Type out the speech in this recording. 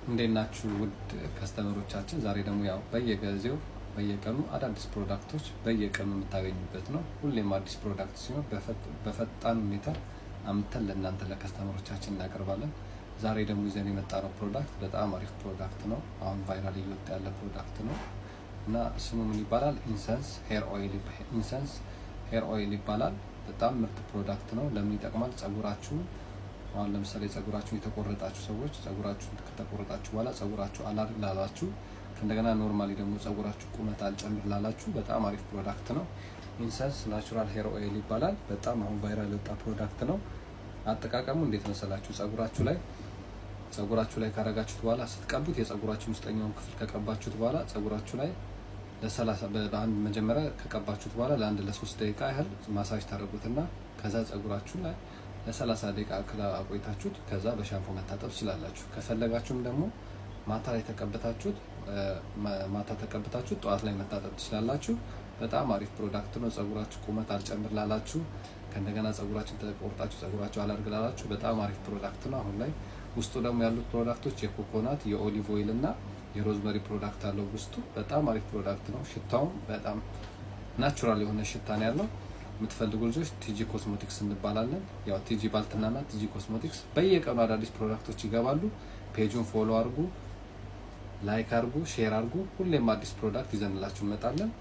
እንዴት ናችሁ ውድ customer ኦቻችን? ዛሬ ደግሞ ያው በየጊዜው በየቀኑ አዳዲስ product ኦች በየቀኑ የምታገኙበት ነው። ሁሌም አዲስ product ሲሆን በፈጣን ሁኔታ አምጥተን ለእናንተ ለ customer ኦቻችን እናቀርባለን። ዛሬ ደግሞ ይዘን የመጣነው product በጣም አሪፍ product ነው። አሁን viral እየወጣ ያለ product ነው እና ስሙ ምን ይባላል? Incense hair oil፣ incense hair oil ይባላል። በጣም ምርጥ product ነው። ለምን ይጠቅማል? ጸጉራችሁን አሁን ለምሳሌ ጸጉራችሁን የተቆረጣችሁ ሰዎች ጸጉራችሁን ከተቆረጣችሁ በኋላ ጸጉራችሁ አላድግ ላላችሁ፣ እንደገና normally ደግሞ ጸጉራችሁ ቁመት አልጨምር ላላችሁ በጣም አሪፍ product ነው። Incense natural hair oil ይባላል። በጣም አሁን viral የወጣ product ነው። አጠቃቀሙ እንዴት መሰላችሁ? ጸጉራችሁ ላይ ካረጋችሁት በኋላ ስትቀቡት የጸጉራችሁን ውስጠኛውን ክፍል ከቀባችሁት በኋላ ጸጉራችሁ ላይ ለ30 በአንድ መጀመሪያ ከቀባችሁት በኋላ ለ1 ለ3 ደቂቃ ያህል ማሳጅ ታደርጉትና ከዛ ጸጉራችሁ ላይ ለ30 ደቂቃ አቆይታችሁት ከዛ በሻምፖ መታጠብ ትችላላችሁ። ከፈለጋችሁም ደግሞ ማታ ተቀብታችሁት ጠዋት ላይ መታጠብ ትችላላችሁ። በጣም አሪፍ product ነው። ጸጉራችሁ ቁመት አልጨምር ላላችሁ፣ ከእንደገና ጸጉራችሁን ተቆርጣችሁ ጸጉራችሁ አላድግ ላላችሁ በጣም አሪፍ product ነው። አሁን ላይ ውስጡ ደግሞ ያሉት product ኦች የ coconut፣ የ olive oil እና የ rosemary product አለው ውስጡ። በጣም አሪፍ product ነው። ሽታውም በጣም natural የሆነ ሽታ ነው ያለው። የምትፈልጉ ልጆች ቲጂ ኮስሞቲክስ እንባላለን። ያው ቲጂ ባልትናና ቲጂ ኮስሞቲክስ በየቀኑ አዳዲስ product ኦች ይገባሉ። Page ኡን follow አድርጉ፣ like አድርጉ፣ share አድርጉ። ሁሌም አዲስ product ይዘንላችሁ እንመጣለን።